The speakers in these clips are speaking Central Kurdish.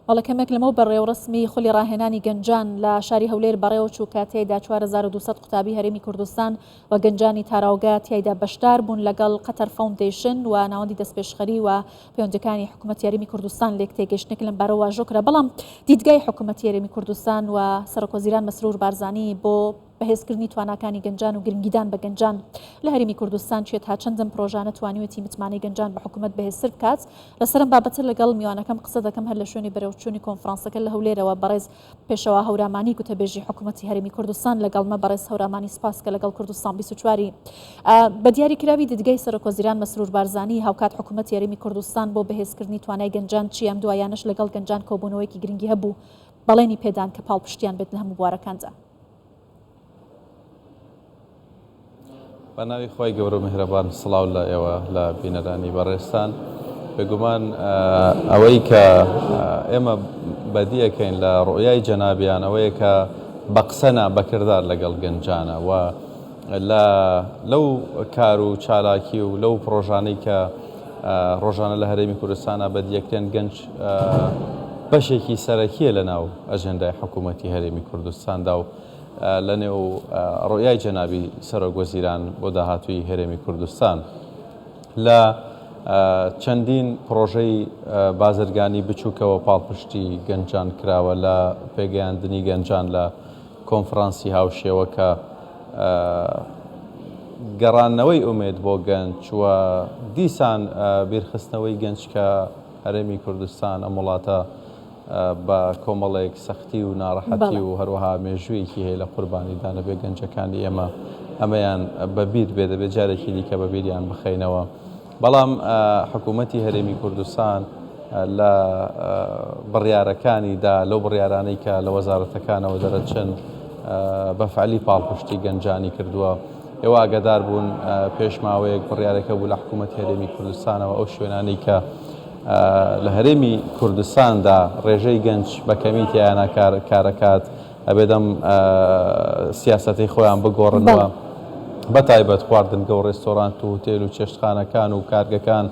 بەڵێ کەمێک لەمەوبەر ڕێوڕەسمی خولی ڕاهێنانی گەنجان لە شاری هەولێر بەڕێوەچوو کە تێیدا 4200 قوتابی هەرێمی کوردستان و گەنجانی تاراوگە تیایدا بەشدار بوون لەگەڵ قەتەر فاوندەیشن و ناوەندی دەستپێشخەری و پەیوەندیەکانی حکوومەتی هەرێمی کوردستان لێک تێگەیشتنێک لەم بارەوە واژۆ کرا بەڵام دیدگای حکوومەتی هەرێمی کوردستان و سەرۆکوەزیران مەسرور بارزانی بۆ بەهێزکردنی تواناکانی گەنجان و گرنگیدان بە گەنجان لە هەرێمی کوردستان چیە تا چەند ئەم پرۆژانە توانیوێتی متمانەی گەنجان بە حکوومەت بەهێزتر بکات؟ لەسەر ئەم بابەتە لەگەڵ میوانەکەم قسە دەکەم هەر لە شوێنی بەرێوچوونی کۆنفرانسەکە لە هەولێرەوە بەڕێز پێشەوا هەورامانی گوتەبێژی حکوومەتی هەرێمی کوردستان لەگەڵمە بەڕێز هەورامانی سپاس کە لەگەڵ کوردستان 24 بە دیاری کراوی دیدگای سەرۆکوەزیران مەسرور بارزانی هاوکات حکوومەتی هەرێمی کوردستان بۆ بەهێزکردنی توانای گەنجان چیە ئەم دوایانەش لەگەڵ گەنجان کۆبوونەوەیەکی گرنگی هەبوو بەڵێنی پێدان کە پاڵپشتیان بێت لە هەموو بوارەکاندا. بە ناوی خوای گەورە و میهرەبان سڵاو لە ئێوە لە بینەرانی بەڕێزتان. بێگومان ئەوەی کە ئێمە بەدیەکەین لە ڕوئیای جەنابیان ئەوەیە کە بە قسە نا بە کردار لەگەڵ گەنجانە و لە لەو کار و چالاکی و لەو پڕۆژانەی کە ڕۆژانە لە هەرێمی کوردستانە بەدیەکرێن گەنج بەشێکی سەرەکیە لە ناو ئەژێندای حکوومەتی هەرێمی کوردستاندا و لە نێو ڕۆیای جەنابی سەرۆک وەزیران بۆ داهاتووی هەرێمی کوردستان لە چەندین پڕۆژەی بازرگانی بچووکەوە پاڵپشتی گەنجان کراوە لە پێگەیاندنی گەنجان لە کۆنفرانسی هاوشێوە کە گەڕانەوەی ئومێد بۆ گەنج و دیسان بیرخستنەوەی گەنج کە هەرێمی کوردستان ئەم وڵاتە بە کۆمەڵێک سەختی و ناڕەحەتی و هەروەها مێژوویەکی هەیە لە قوربانیدان ئەبێ گەنجەکانی ئێمە ئەمەیان بەبیر بێ دەبێت جارێکی دیکە بەبیریان بخەینەوە بەڵام حکوومەتی هەرێمی کوردستان لە بڕیارەکانیدا لەو بڕیارانەی کە لە وەزارەتەکانەوە دەرەچن بە فعلی پاڵپشتی گەنجانی کردووە. ئێوە ئاگادار بوون پێش ماوەیەک بڕیارەکە بوو لە حکوومەت هەرێمی کوردستانەوە ئەو شوێنانەی کە لە هەرێمی کوردستاندا ڕێژەی گەنج بە کەمی تیایانە کارەکات ئەبێت ئەم سیاسەتەی خۆیان بگۆڕنەوە بە تایبەت خواردنگە و ڕێستۆرانت و هوتێل و چێشتخانەکان و کارگەکان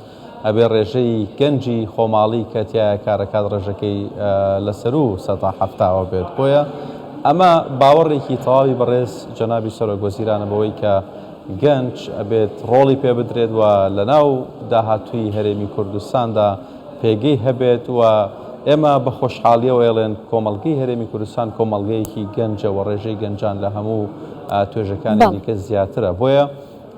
ئەبێ ڕێژەی گەنجی خۆماڵی کە تیایا کارەکات ڕێژەکەی لە سەروو سەتا حەفتاوە بێت بۆیە ئەمە باوەڕێکی تەواوی بەڕێز جەنابی سەرۆک وەزیرانە بەوەی کە گەنج ئەبێت ڕۆڵی پێ بدرێت و لەناو داهاتووی هەرێمی کوردستاندا پێگەی هەبێت و ئێمە بە خۆشحاڵیەوە ئێڵێن کۆمەڵگەی هەرێمی کوردستان کۆمەڵگەیەکی گەنجە و ڕێژەی گەنجان لە هەموو توێژەکانی دیکە زیاترە بۆیە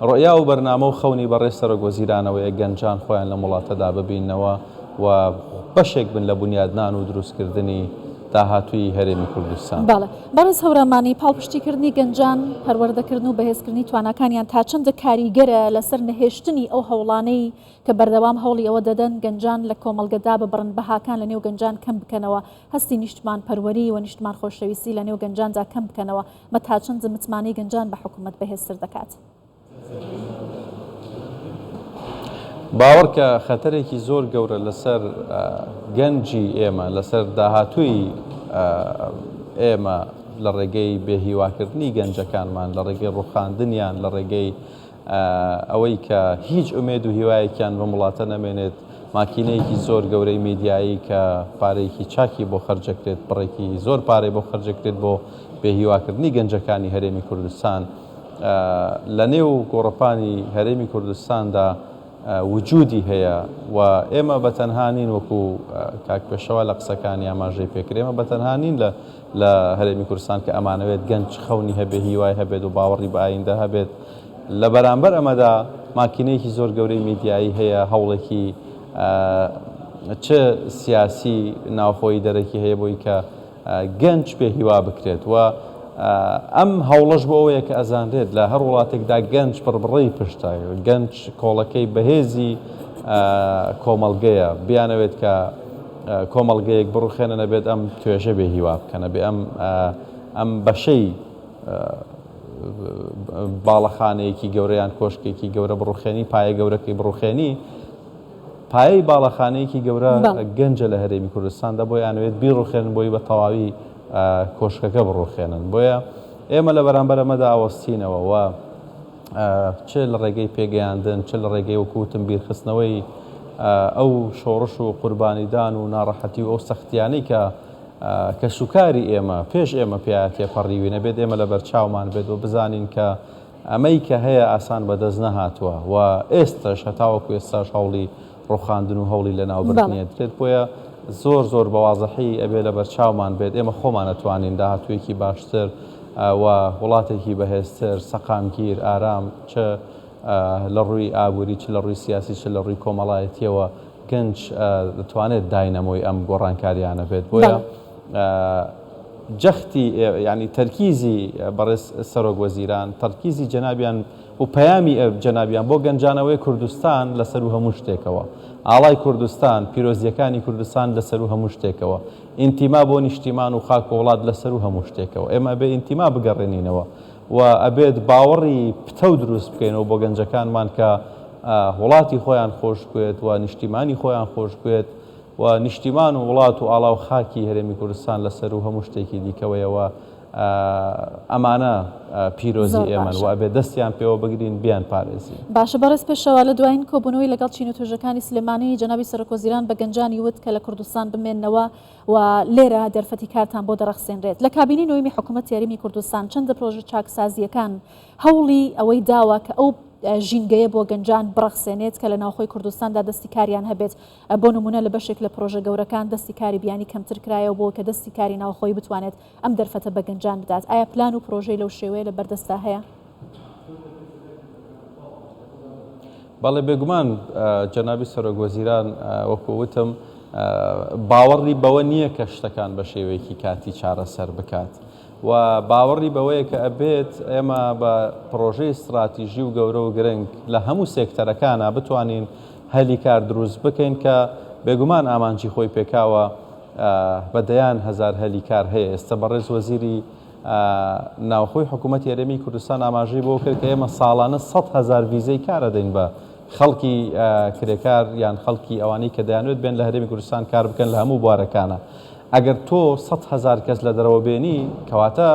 ڕۆیا و بەرنامە و خەونی بەڕێز سەرۆک وەزیرانەوەیە گەنجان خۆیان لەم وڵاتەدا ببیننەوە و بەشێک بن لە بونیادنان و دروستکردنی داهاتووی هەرێمی کوردستان. بەڵێ. بەڕێز هەورامانی، پاڵپشتیکردنی گەنجان، پەروەردەکردن و بەهێزکردنی تواناکانیان تا چەندە کاریگەرە لەسەر نەهێشتنی ئەو هەوڵانەی کە بەردەوام هەوڵی ئەوە دەدەن گەنجان لە کۆمەڵگە داببڕن، بەهاکان لە نێو گەنجان کەم بکەنەوە، هەستی نیشتمانپەروەری و نیشتمان خۆشەویستی لە نێو گەنجاندا کەم بکەنەوە، بە تا چەند متمانەی گەنجان بە حکومەت بەهێزتر دەکات؟ باوەڕکە خەتەرێکی زۆر گەورە لەسەر گەنجی ئێمە، لەسەر داهاتووی ئێمە لە ڕێگەی بێهیواکردنی گەنجەکانمان، لە ڕێگەی ڕوخاندنیان، لە ڕێگەی ئەوەی کە هیچ ئومێد و هیوایەکیان بەم وڵاتە نەمێنێت، ماکینەیەکی زۆر گەورەی میدیایی کە پارەیەکی چاکی بۆ خەرجەکرێت، بڕێکی زۆر پارەی بۆ خەرجەکرێت بۆ بێهیواکردنی گەنجەکانی هەرێمی کوردستان لە نێو گۆڕەپانی هەرێمی کوردستاندا وجودی هەیە و ئێمە بە تەنها نین وەکو کاک پێشەوا لە قسەکانی ئاماژەی پێکرد ئێمە بە تەنها نین لە لە هەرێمی کوردستان کە ئەمانەوێت گەنج خەونی هەبێ هیوای هەبێت و باوەڕی بە ئایندە هەبێت لە بەرامبەر ئەمەدا ماکینەیەکی زۆر گەورەی میدیایی هەیە هەوڵێکی چ سیاسی ناوخۆیی دەرەکی هەیە بۆی کە گەنج بێ هیوا بکرێت و ئەم هەوڵەش بۆ ئەوەیە کە ئەزانرێت لە هەر وڵاتێکدا گەنج بڕبڕەی پشتە، گەنج کۆڵەکەی بەهێزی کۆمەڵگەیە، بیانەوێت کە کۆمەڵگەیەک بڕوخێنن ئەبێت ئەم توێژە بێ هیوا بکەن، ئەبێ ئەم ئەم بەشەی باڵەخانەیەکی گەورە یان کۆشکێکی گەورە بڕوخێنی، پایە گەورەکەی بڕوخێنی، پایەی باڵەخانەیەکی گەورە گەنجە لە هەرێمی کوردستاندا بۆیە ئەیانەوێت بیڕوخێنن بۆی بە تەواوی کۆشکەکە بڕوخێنن بۆیە ئێمە لە بەرامبەر ئەمەدا ئەوەستینەوە و چ لە ڕێگەی پێگەیاندن چ لە ڕێگەی وەکوتم بیرخستنەوەی ئەو شۆڕش و قوربانیدان و ناڕەحەتی و ئەو سەختیانەی کە کەسوکاری ئێمە پێش ئێمە پیا تێپەڕیوین ئەبێت ئێمە لەبەرچاومان بێت و بزانین کە ئەمەی کە هەیە ئاسان بەدەست نەهاتووە و ئێستەش هەتاوەکو ئێستاش هەوڵی ڕوخاندن و هەوڵی لەناوبردنی ئەدرێت بۆیە زۆر زۆر بە وازحی ئەبێ لەبەرچاومان بێت ئێمە خۆمان ئەتوانین داهاتوویەکی باشتر و وڵاتێکی بەهێزتر سەقامگیر ئارام چ لە ڕووی ئابووری چ لە ڕووی سیاسی چ لە ڕووی کۆمەڵایەتیەوە گەنج دەتوانێت داینەمۆی ئەم گۆڕانکاریانە بێت بۆیە جەختی یانی تەرکیزی بەڕێز سەرۆک وەزیران تەرکیزی جەنابیان و پەیامی جەنابیان بۆ گەنجانەوەی کوردستان لەسەر و هەموو شتێکەوە ئاڵای کوردستان پیرۆزیەکانی کوردستان لەسەر و هەموو شتێکەوە ئینتیما بۆ نیشتیمان و خاک و وڵات لەسەر و هەموو شتێکەوە ئێمە ئەبێ ئینتیما بگەڕێنینەوە و ئەبێت باوەڕی پتەو دروست بکەینەوە بۆ گەنجەکانمان کە وڵاتی خۆیان خۆش بوێت و نیشتیمانی خۆیان خۆش بوێت و نیشتیمان و وڵات و ئاڵا و خاکی هەرێمی کوردستان لە سەروو هەموو شتێکی دیکەوەیە و ئەمانە پیرۆزی زۆر ئێمەن و باشە. ئەبێ دەستیان پێوە بگرین بیانپارێزین. باشە بەڕێز پێشەوا لە دوایین کۆبوونەوەی لەگەڵ چین و توێژەکانی سلێمانی جەنابی سەرۆکوەزیران بە گەنجانی وت کە لە کوردستان بمێننەوە و لێرە دەرفەتی کارتان بۆ دەڕەخسێنرێت. لە کابینەی نۆیەمی حکوومەتی هەرێمی کوردستان چەندە پرۆژە چاکسازییەکان هەوڵی ئەوەی داوە کە ئەو ژینگەیە بۆ گەنجان بڕەخسێنێت کە لە ناوخۆی کوردستاندا دەستی کاریان هەبێت بۆ نموونە لە بەشێک لە پرۆژە گەورەکان دەستی کاری بیانی کەمتر کرایەوە بۆ کە دەستی کاری ناوخۆیی بتوانێت ئەم دەرفەتە بە گەنجان بدات. ئایا پلان و پرۆژەی لەو شێوەیە لە بەردەستدا هەیە؟ بەڵێ بێگومان جەنابی سەرۆک وەزیران وەکو وتم باوەڕی بەوە نییە کە شتەکان بە شێوەیەکی کاتی چارەسەر بکات و باوەڕی بەوەیە کە ئەبێت ئێمە بە پڕۆژەی ستراتیژی و گەورە و گرنگ لە هەموو سێکتەرەکانا بتوانین هەلی کار دروست بکەین کە بێگومان ئامانجی خۆی پێکاوە بە دەیان هەزار هەلی کار هەیە ئێستا بەڕێز وەزیری ناوخۆی حکوومەتی هەرێمی کوردستان ئاماژەی بۆ کرد کە ئێمە ساڵانە 100 هەزار ڤیزەی کار ئەدەین بە خەڵکی کرێکار یان خەڵکی ئەوانەی کە دەیانوێت بێن لە هەرێمی کوردستان کار بکەن لە هەموو بوارەکانە ئەگەر تۆ 100 هەزار کەس لە دەرەوە بێنی کەواتە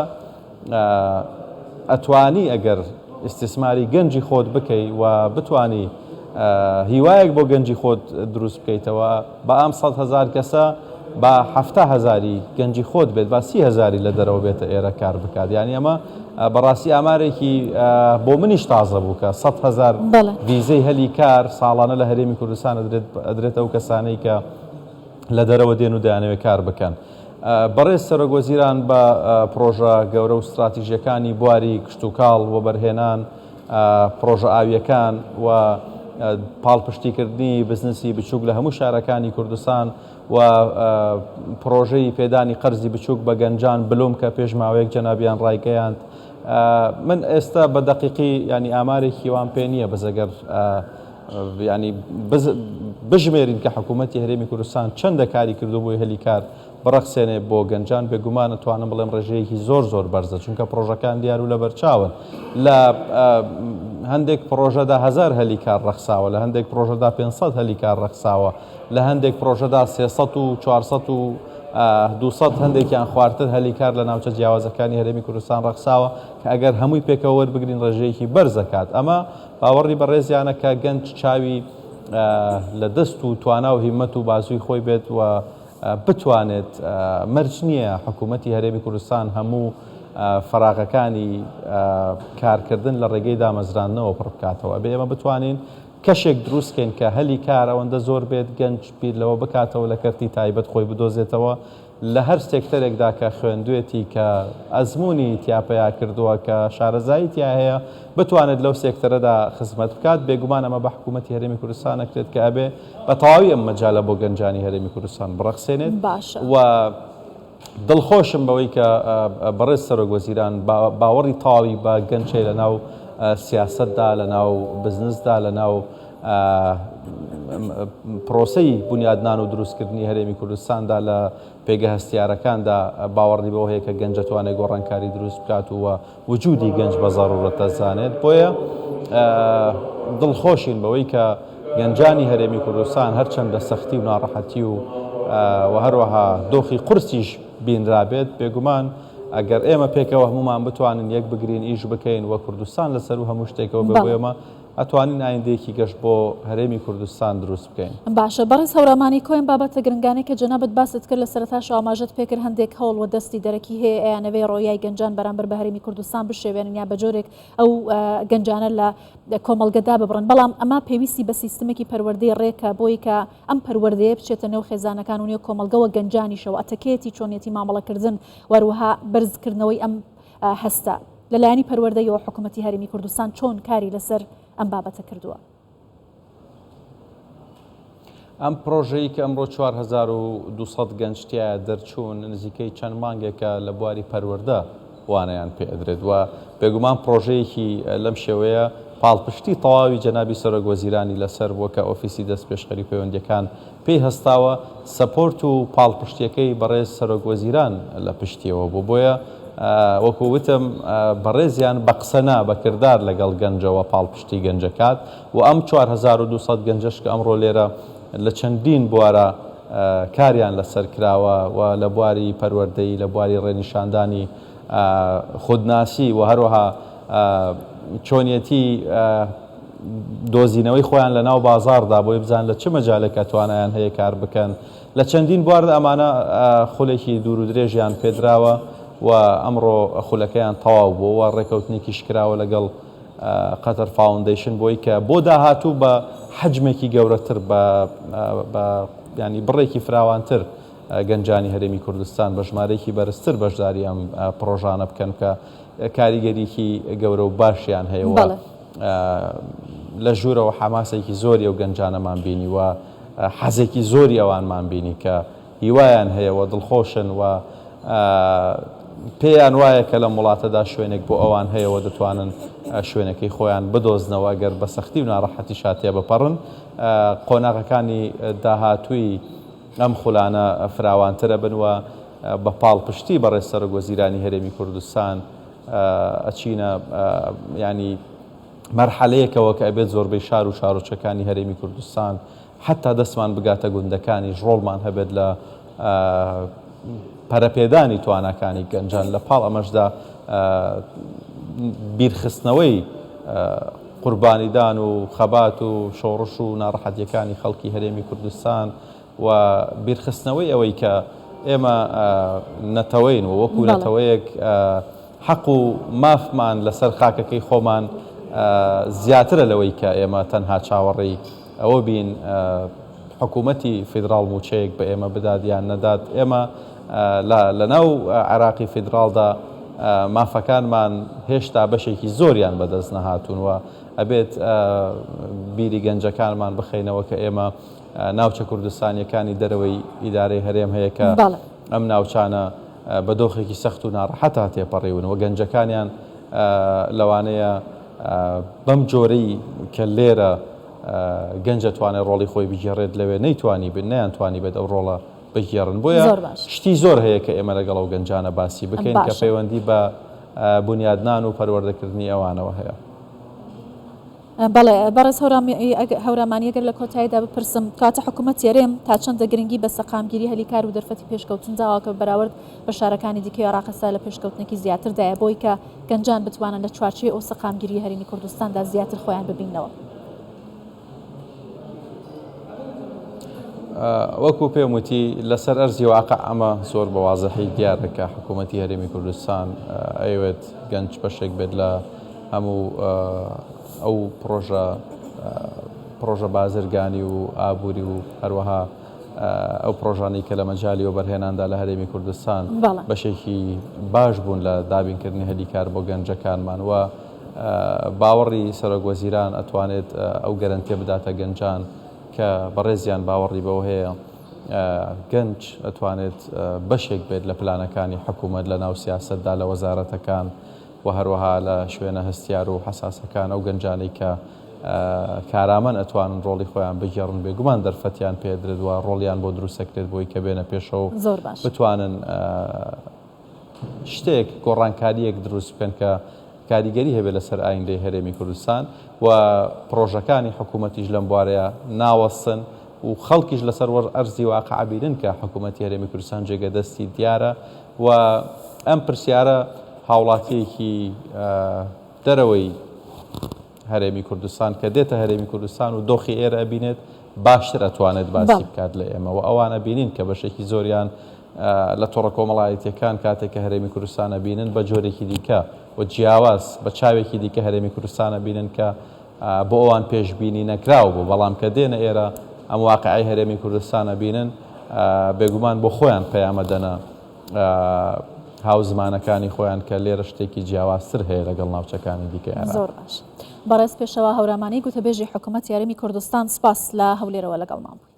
ئەتوانی ئەگەر ئیستیسماری گەنجی خۆت بکەی و بتانی هیوایەک بۆ گەنجی خۆت دروست بکەیتەوە بە ئەم 100 هەزار کەسە با 70 هەزاری گەنجی خۆت بێت با 30 هەزاری لە دەرەوە بێتە ئێرە کار بکات یعنی ئەمە بەڕاستی ئامارێکی بۆ منیش تازە بوو کە 100 هەزار ڤیزەی هەلی کار ساڵانە لە هەرێمی کوردستان ئەدرێت ئەو کەسانەی کە لە دەرەوە دێن و دەیانەوێت کار بکەن. بەڕێز سەرۆک وەزیران بە پڕۆژە گەورە و ستراتیژیەکانی بواری کشتوکاڵ، وەبەرهێنان، پڕۆژە ئاوییەکان و پاڵپشتیکردنی بزنسی بچووک لە هەموو شارەکانی کوردستان و پڕۆژەی پێدانی قەرزی بچووک بە گەنجان بلوم کە پێش ماوەیەک جەنابیان ڕایگەیاند من ئێستا بە دەقیقی ینی ئامارێکی وام پێ نییە بەس ئەگەر یانی بژمێرین کە حکوومەتی هەرێمی کوردستان چەندە کاری کردو بۆی هەلی کار بڕەخسێنێ بۆ گەنجان بێگومان ئەتوانم بڵێم ڕێژەیەکی زۆر زۆر بەرزە چونکە پڕۆژەکان دیار و لەبەرچاون لە هەندێک پڕۆژەدا هەزار هەلی کار ڕەخساوە لە هەندێک پڕۆژەدا 500 هەلی کار ڕەخساوە لە هەندێک پڕۆژەدا 300 و 400 و 200 هەندێکیان خوارتر هەلی کار لە ناوچە جیاوازەکانی هەرێمی کوردستان ڕەخساوە کە ئەگەر هەمووی پێکەوە وەربگرین ڕێژەیەکی بەرزەکات ئەمە باوەڕی بەڕێزیانە کە گەنج چاوی لە دەست و توانا و هیمەت و بازووی خۆی بێت و بتوانێت مەرج نییە حکوومەتی هەرێمی کوردستان هەموو فەراغەکانی کارکردن لە ڕێگەی دامەزراندنەوە پڕ بکاتەوە ئەبێ ئێمە بتوانین کەشێک دروست کەین کە هەلی کار ئەوەندە زۆر بێت گەنج بیر لەوە بکاتەوە لە کەرتی تایبەت خۆی بدۆزێتەوە لە هەر سێکتەرێکدا کە خوێندوێتی، کە ئەزموونی تیا پەیا کردووە، کە شارەزایی تیا هەیە، بتوانێت لەو سێکتەرەدا خزمەت بکات، بێگومان ئەمە بە حکوومەتی هەرێمی کوردستان ئەکرێت کە ئەبێ بە تەواوی ئەم مەجالە بۆ گەنجانی هەرێمی کوردستان بڕەخسێنێت باشە. و دڵخۆشم بەوەی کە بەڕێز سەرۆک وەزیران باوەڕی تەواوی بە گەنج هەیە لە ناو سیاسەتدا، لە ناو بزنسدا، لە ناو پرۆسەی بونیادنان و دروستکردنی هەرێمی کوردستاندا لە پێگە هەستیارەکاندا باوەڕی بەوە هەیە کە گەنج دەتوانێت گۆڕانکاری دروست بکات و وجودی گەنج بە زەڕوڕەت دەزانێت بۆیە دڵخۆشین بەوەی کە گەنجانی هەرێمی کوردستان هەرچەندە سەختی و ناڕەحەتی و و هەروەها دۆخی قورسیش بینرابێت بێگومان ئەگەر ئێمە پێکەوە هەمومان بتوانین یەک بگرین ئیش بکەین و کوردستان لەسەر و هەموو شتێکەوە بێ بۆ ئێمە. ئەتوانین ئایندەیەکی گەش بۆ هەرێمی کوردستان دروست بکەین. باشە بەڕێز هەورامانی کۆی ئەم بابەتە گرنگانەی کە جەنابت باست کرد لە سەرەتاشەوە ئاماژەت پێکرد هەندێک هەوڵ وە دەستی دەرەکی هەیە ئەیانەوێ ڕۆیای گەنجان بەرامبەر بە هەرێمی کوردستان بشێوێنن یا بە جۆرێک ئەو گەنجانە لە کۆمەڵگە داببڕن بەڵام ئەمە پێویستی بە سیستمێکی پەروەردەی ڕێکە بۆی کە ئەم پەروەردەیە بچێتە نێو خێزانەکان و نێو کۆمەڵگەوە گەنجانیشەوە ئەتەکێتی چۆنیەتی مامەڵەکردن وەروەها بەرزکردنەوەی ئەم هەستە. لە لایەنی پەروەردەیەوە حکوومەتی هەرێمی کوردستان چۆن کاری لەسەر ئەم بابەتە کردووە؟ ئەم پرۆژەی کە ئەمڕۆ 4200 گەنج تیایا دەرچوون نزیکەی چەند مانگێکە لە بواری پەروەردە وانەیان پێ ئەدرێت و بێگومان پرۆژەیەکی لەم شێوەیە پاڵپشتی تەواوی جەنابی سەرۆک وەزیرانی لەسەر بووە کە ئۆفیسی دەستپێشخەری پەیوەندیەکان پێی هەستاوە، سەپۆرت و پاڵپشتیەکەی بەڕێز سەرۆک وەزیران لە پشتیەوە بوو، بۆیە وەکو وتم بەڕێزیان بە قسە نا بە کردار لەگەڵ گەنجەوە پاڵپشتی گەنجەکات و ئەم 4200 گەنجەش کە ئەمڕۆ لێرە لە چەندین بوارە کاریان لەسەر کراوە و لە بواری پەروەردەیی لە بواری ڕێنیشاندانی خودناسی و هەروەها چۆنیەتی دۆزینەوەی خۆیان لە ناو بازاڕدا بۆی بزان لە چ مەجالێکا توانایان هەیە کار بکەن لە چەندین بواردا ئەمانە خولێکی دوور و درێژیان پێدراوە و ئەمڕۆ خولەکەیان تەواو بووە و ڕێکەوتنێکیش کراوە لەگەڵ قەتەر فاوندەیشن بۆی کە بۆ داهاتوو بە حەجمێکی گەورەتر بە ینی بڕێکی فراوانتر گەنجانی هەرێمی کوردستان بە ژمارەیەکی بەرزتر بەشداری ئەم پڕۆژانە بکەن کە کاریگەریی گەورە و باشیان هەیە و لە ژوورەوە حەماسێکی زۆری ئەو گەنجانەمان بینی و حەزێکی زۆری ئەوانمان بینی کە هیوایان هەیە و دڵخۆشن و پێیان وایە کە لەم وڵاتەدا شوێنێک بۆ ئەوان هەیە و دەتوانن شوێنەکەی خۆیان بدۆزنەوە گەر بە سەختی و ناڕەحەتیشا تێبپەڕن قۆناغەکانی داهاتووی ئەم خولانە فراوانتر ئەبن و بە پاڵپشتی بەڕێز سەرۆک وەزیرانی هەرێمی کوردستان ئەچینە ینی مەرحەلەیەکەوە کە ئەبێت زۆربەی شار و شارۆچەکانی هەرێمی کوردستان حتا دەستمان بگاتە گوندەکانیش ڕۆڵمان هەبێت لە پەرەپێدانی تواناکانی گەنجان لە پاڵ ئەمەشدا بیرخستنەوەی قوربانیدان و خەبات و شۆڕش و ناڕەحەتیەکانی خەڵکی هەرێمی کوردستان و بیرخستنەوەی ئەوەی کە ئێمە نەتەوەین و وەکو نەتەوەیەک حەق و مافمان لەسەر خاکەکەی خۆمان زیاترە لەوەی کە ئێمە تەنها چاوەڕێی ئەوە بین حکوومەتی فیدراڵ مووچەیەک بە ئێمە بدات یان نەدات ئێمە لەناو عێراقی فیدراڵدا مافەکانمان هێشتا بەشێکی زۆریان بەدەست نەهاتوون و ئەبێت بیری گەنجەکانمان بخەینەوە کە ئێمە ناوچە کوردستانیەکانی دەرەوەی ئیدارەی هەرێم هەیە کە ئەم ناوچانە بە دۆخێکی سەخت و ناڕەحەتا تێپەڕیون و گەنجەکانیان لەوانەیە بەم جۆرەی کە لێرە گەنج ئەتوانێت ڕۆڵی خۆی بگێڕێت لەوێ نەیتوانی بن نەیانتوانی بێت ئەو ڕۆڵە بگێڕن بۆیە شتی زۆر هەیە کە ئێمە لەگەڵ ئەو گەنجانە باسی بکەین کە پەیوەندی بە بونیادنان و پەروەردەکردنی ئەوانەوە هەیە. بەڵێ بەڕێز هەورامانی ئەگەر لە کۆتاییدا بپرسم کەواتە حکوومەتی هەرێم تا چەندە گرنگی بە سەقامگیری هەلی کار و دەرفەتی پێشکەوتن داوە کە بەراورد بە شارەکانی دیکەی عێراق ئێستا لە پێشکەوتنێکی زیاتردایە بۆی کە گەنجان بتوانن لە چوارچێوەی ئەو سەقامگیریی هەرێمی کوردستاندا زیاتر خۆیان ببیننەوە؟ وەکو پێم وتی لەسەر ئەرزی واقع ئەمە زۆر بە وازحی دیارە کە حکوومەتی هەرێمی کوردستان ئەیەوێت گەنج بەشێک بێت لە هەموو ئەو پڕۆژە پڕۆژە بازرگانی و ئابووری و هەروەها ئەو پڕۆژانەی کە لە مەجالی وەبەرهێناندا لە هەرێمی کوردستان بەشێکی باش بوون لە دابینکردنی هەلی کار بۆ گەنجەکانمان و باوەڕی سەرۆک وەزیران ئەتوانێت ئەو گەرەنتیە بداتە گەنجان کە بەڕێزیان باوەڕی بەوە هەیە گەنج ئەتوانێت بەشێک بێت لە پلانەکانی حکوومەت لە ناو سیاسەتدا لە وەزارەتەکان و هەروەها لە شوێنە هەستیار و حەساسەکان ئەو گەنجانەی کە کارامەن ئەتوانن ڕۆڵی خۆیان بگێڕن بێگومان دەرفەتیان پێدرێت و ڕۆڵیان بۆ دروستەکرێت بۆی کە بێنە پێشەوە بتوانن شتێک گۆڕانکارییەک دروست بکەن کە کاریگەری هەبێت لەسەر ئایندەی هەرێمی کوردستان و پڕۆژەکانی حکوومەتیش لەم بوارەیە ناوەستن و خەڵکیش لەسەر وەر ئەرزی واقع ئەبینن کە حکوومەتی هەرێمی کوردستان جێگە دەستی دیارە و ئەم پرسیارە هاوڵاتیەکی دەرەوەی. هەرێمی کوردستان کە دێتە هەرێمی کوردستان و دۆخی ئێرە ئەبینێت باشتر ئەتوانێت باسی بکات لە ئێمە و ئەوان ئەبینین کە بەشێکی زۆریان لە تۆڕە کۆمەڵایەتیەکان کاتێک کە هەرێمی کوردستان ئەبینن بە جۆرێکی دیکە و جیاواز بە چاوێکی دیکە هەرێمی کوردستان ئەبینن کە بۆ ئەوان پێشبینی نەکراو بوو بەڵام کە دێنە ئێرە ئەم واقعی هەرێمی کوردستان ئەبینن بێگومان بۆ خۆیان پەیامە دەنە هاوزمانەکانی خۆیان کە لێرە شتێکی جیاوازتر هەیە لەگەڵ ناوچەکانی دیکەی عێراق. زۆر باش. بەڕێز پێشەوا هەورامانی گوتەبێژی حکوومەتی هەرێمی کوردستان سپاس لە هەولێرەوە لەگەڵمان بووی.